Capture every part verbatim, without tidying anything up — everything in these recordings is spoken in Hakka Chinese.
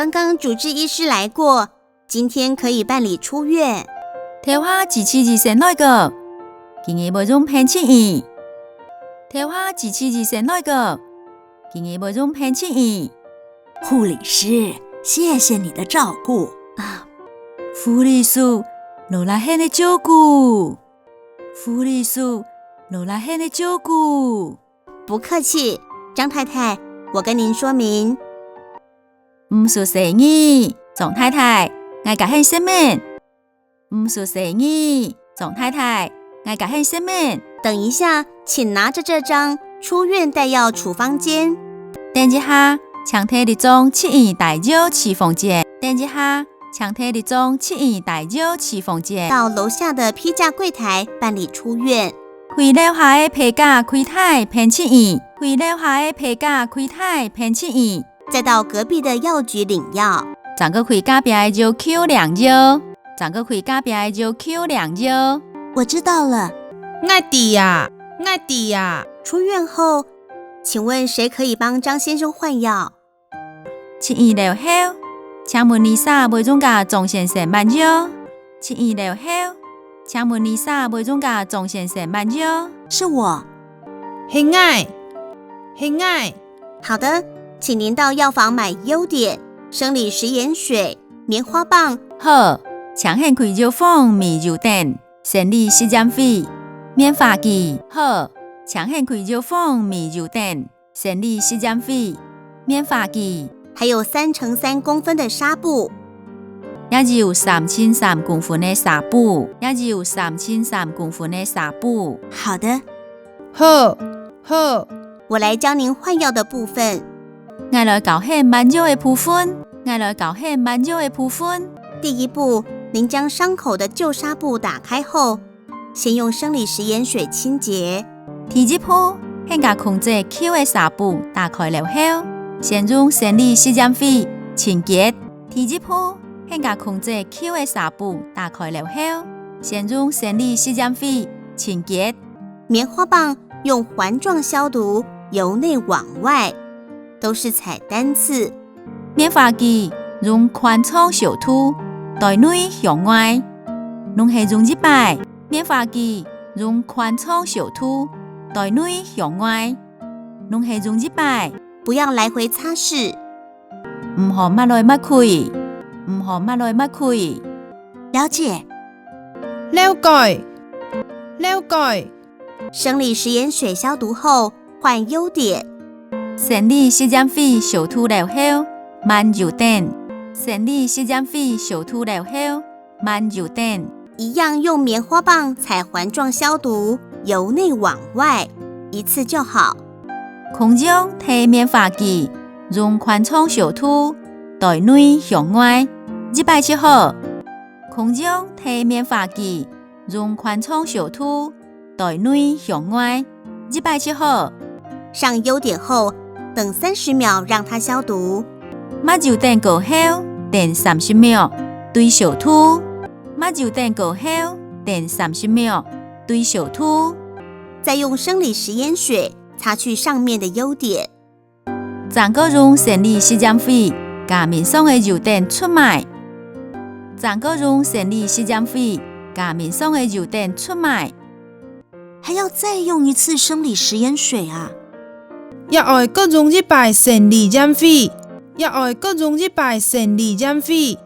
刚刚主治医师来过，今天可以办理出院。頭下主治醫生來過，今日會用辦出院。頭下主治醫生來過，今日會用辦出院。護理師，謝謝你的照顧。啊，護理師，勞力你个照顧。護理師，勞力你个照顧。不客气，张太太，我跟您说明。毋使細義，張太太，𠊎甲你說明。毋使細義，張太太，𠊎甲你說明。等一下，请拿着这张出院带药处方笺。等一下，請摕這張出院帶藥處方笺。等一下，請摕這張出院帶藥處方笺。到楼下的批价柜台办理出院。去樓下个批價櫃台辦出院。去樓下个批價櫃台辦出院。再到隔壁的药局领药。正過去隔壁个藥局領藥。正過去隔壁个藥局領藥。我知道了。𠊎知啊，𠊎知啊。出院后，请问谁可以帮张先生换药？出院了後，請問醫生會用甲張先生換藥？出院了後，請問醫生會用甲張先生換藥？是我。係𠊎，係𠊎。好的，请您到药房买优碘、生理食盐水、棉花棒。好，請你去藥房買优碘、生理食鹽水、棉花枝。好，請你去藥房买优碘、生理食鹽水、棉花枝，还有三乘三公分的纱布。也有三乘三公分个纱布，也有三乘三公分个纱布。好的。好，好。我来教您换药的部分。𠊎來教你换药个部分。𠊎來教你换药个部分。第一步，您将伤口的旧纱布打开后，先用生理食盐水清洁。第一步，你甲空姐舊个纱布打開了後，先用生理食鹽水清潔。第一步，你甲空姐舊个纱布打開了後，先用生理食鹽水清潔。棉花棒用环状消毒，由内往外，都是采单次。棉花枝用环状消毒，對內向外，攏係用一擺。 棉花枝用环状消毒，對內向外，攏係用一擺。不要来回擦拭。毋好抹來抹去，毋好抹來抹去。了解。了解，了解。生理食盐水消毒后，换优碘。生理食鹽水消毒了後，換优碘。生理食鹽水消毒了後， 換优碘。一样用棉花棒采环状消毒，由内往外，一次就好。共樣摕棉花枝，用环状消毒，對內向外，一擺就好。共樣摕棉花枝，用环状消毒， 對內向外，一擺就好。上优碘后，等三十秒让它消毒。抹优碘過後，等三十秒，對消毒。抹优碘過後，等三十秒，對消毒。再用生理食盐水擦去上面的优碘。 正過用生理食鹽水，甲面上个优碘捽埋。正過用生理食鹽水，甲面上个优碘捽埋。还要再用一次生理食盐水啊？也愛過用一擺生理鹽水，也愛過用一擺生理鹽水。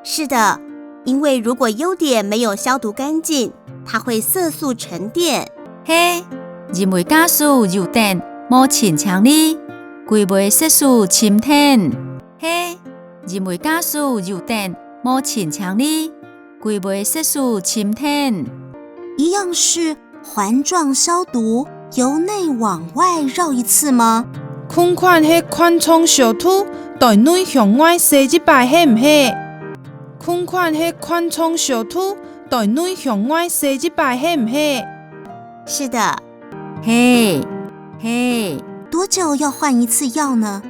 是的，因为如果优碘没有消毒干净，它会色素沉淀。係，因為假使优碘無清淨哩，佢會色素沉湠。係，因為假使优碘無清淨哩，佢會色素沉湠。一样是 环状消毒，由内往外绕一次吗？共款係环狀消毒，對內向外洗一擺係毋係？共款係环狀消毒，對內向外洗一擺係毋係？是的。係，係。多久要换一次药呢？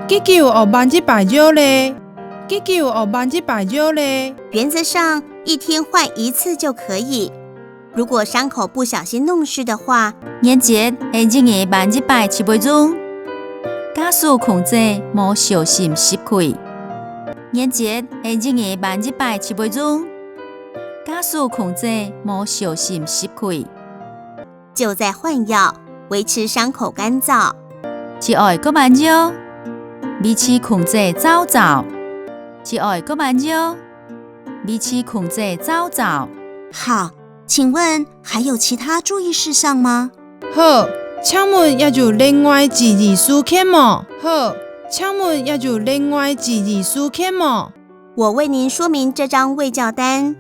幾久愛換一擺藥咧？幾久愛換一擺藥咧？原则上，一天换一次就可以。 如果伤口不小心弄湿的话，原則係一日換一擺就會用。假使空姐無小心濕氣，原則係一日換一擺就會用。假使空姐無小心濕氣，就再換藥，維持傷口乾燥。就愛過換藥，維持空姐燥燥。就愛過換藥，維持空姐燥燥。好，請問還有其他注意事項嗎？好，請問還有另外注意事項無？好，請問還有另外注意事項無？我為您說明這張衛教單，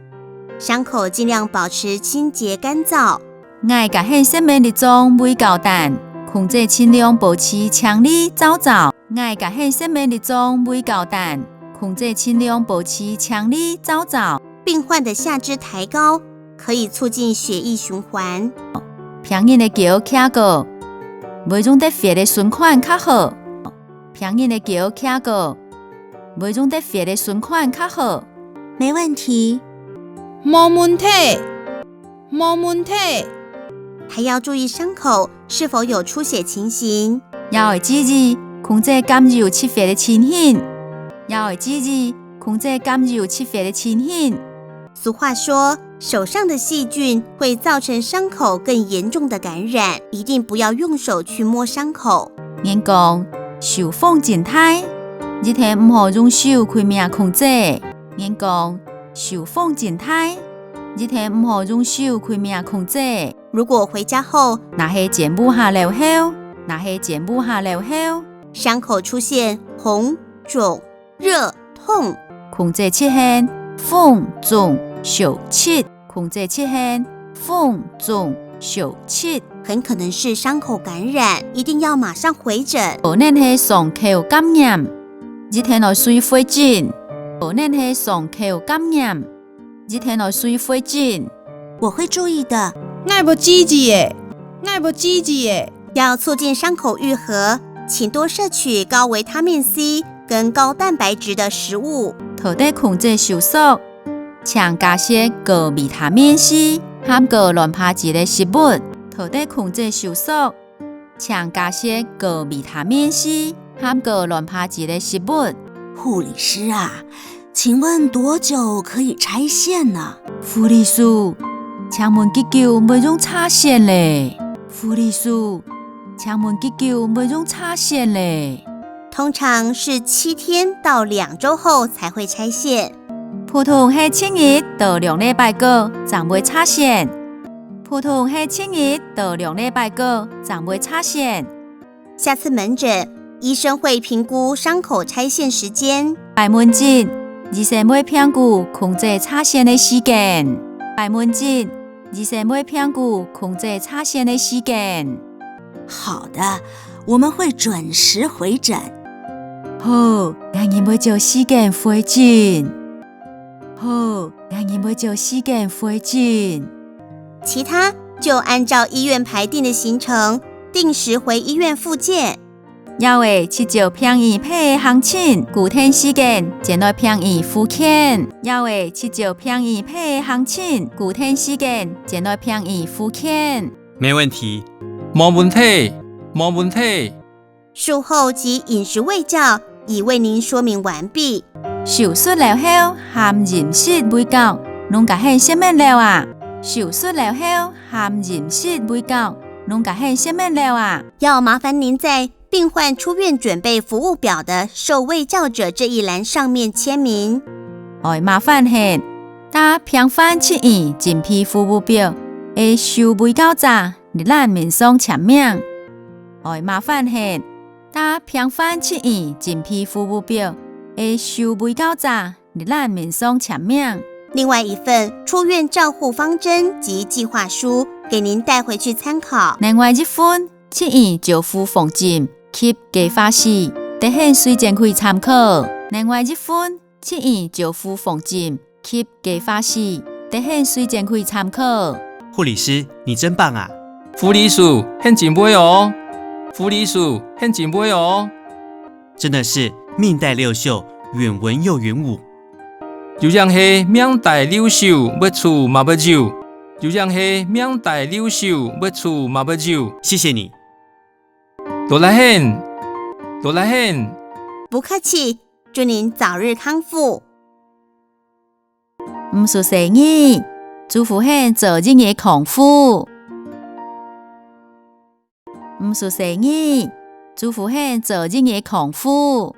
傷口盡量保持清潔乾燥。𠊎共你說明這張衛教單，空姐盡量保持淨俐燥燥。𠊎共你說明這張衛教單，空姐盡量保持淨俐燥燥。病患的下肢抬高，可以促進血液循環。病人个腳擎高，會用得血个循環較好。病人个腳擎高，會用得血个循環較好。沒問題。無問題，無問題。還要注意傷口是否有出血情形。也愛注意，空姐敢有出血个情形。也愛注意，空姐敢有出血个情形。俗話說，手上的細菌會造成傷口更嚴重的感染，一定不要用手去摸傷口。人講，手風真大，一定毋好用手去摸空姐。人講，手風真大，一定毋好用手去摸空姐。如果回家後，若係轉屋下了後，若係轉屋下了後，傷口出現紅、腫、熱、痛，空姐出現紅、腫、燒、疾，空姐出現紅、腫、燒、疾，很可能是傷口感染，一定要馬上回診。可能係傷口感染，一定愛隨回診。可能係傷口感染，一定愛隨回診。我會注意的。𠊎會注意个，𠊎會注意个。要促進傷口癒合，請多攝取高維他命C跟高蛋白質的食物。討得空姐收縮，請加攝高維他命C和高卵白質个食物。討得空姐收縮，請加攝高維他命C和高卵白質个食物。護理師啊，請問多久可以拆線呢？護理師，請問幾久會用拆線咧？護理師，請問幾久會用拆線咧？通常是七天到兩週後才會拆線。普通係七日到兩禮拜過正會拆線。普通係七日到兩禮拜過正會拆線。下次門診，醫生會評估傷口拆線時間。下擺門診，醫生會評估空姐拆線个時間。下擺門診，醫生會評估空姐拆線个時間。好的，我們會準時回診。好，𠊎人會照時間回診。好，𠊎人會照時間回診。其他就按照醫院排定的行程，定時回醫院復健。 了後就照病院排个行程，固定時間轉來病院復健。了後就照病院排个行程，固定時間轉來病院復健。沒問題，無問題，無問題。術後及飲食衛教已為您說明完畢。手術了後和飲食衛教，攏共你說明了啊。手術了後和飲食衛教，攏共你說明了啊。要麻煩您在病患出院準備服務表的受衛教者這一欄上面簽名。愛麻煩你，在病患出院準備服務表个受衛教者這欄面上簽名。愛麻煩你，在病患出院準備服務表个受衛教者這欄面上簽名。另外一份出院照護方針及計劃書給您帶回去參考。另外一份出院照護方針及計劃書，得你隨轉去參考。另外一份出院照護方針及計劃書，得你隨轉去參考。護理師，你真棒啊！護理師，你真會哦！護理師，你真會哦！真的是命帶六秀，允文又允武。有影係命帶六秀，乜出嘛乜有。有影係命帶六秀，乜出嘛乜有。謝謝你。多謝你，多謝你。不客氣，祝您早日康复。毋使生日，祝福你早日康復。毋使生日，祝福你早日康復。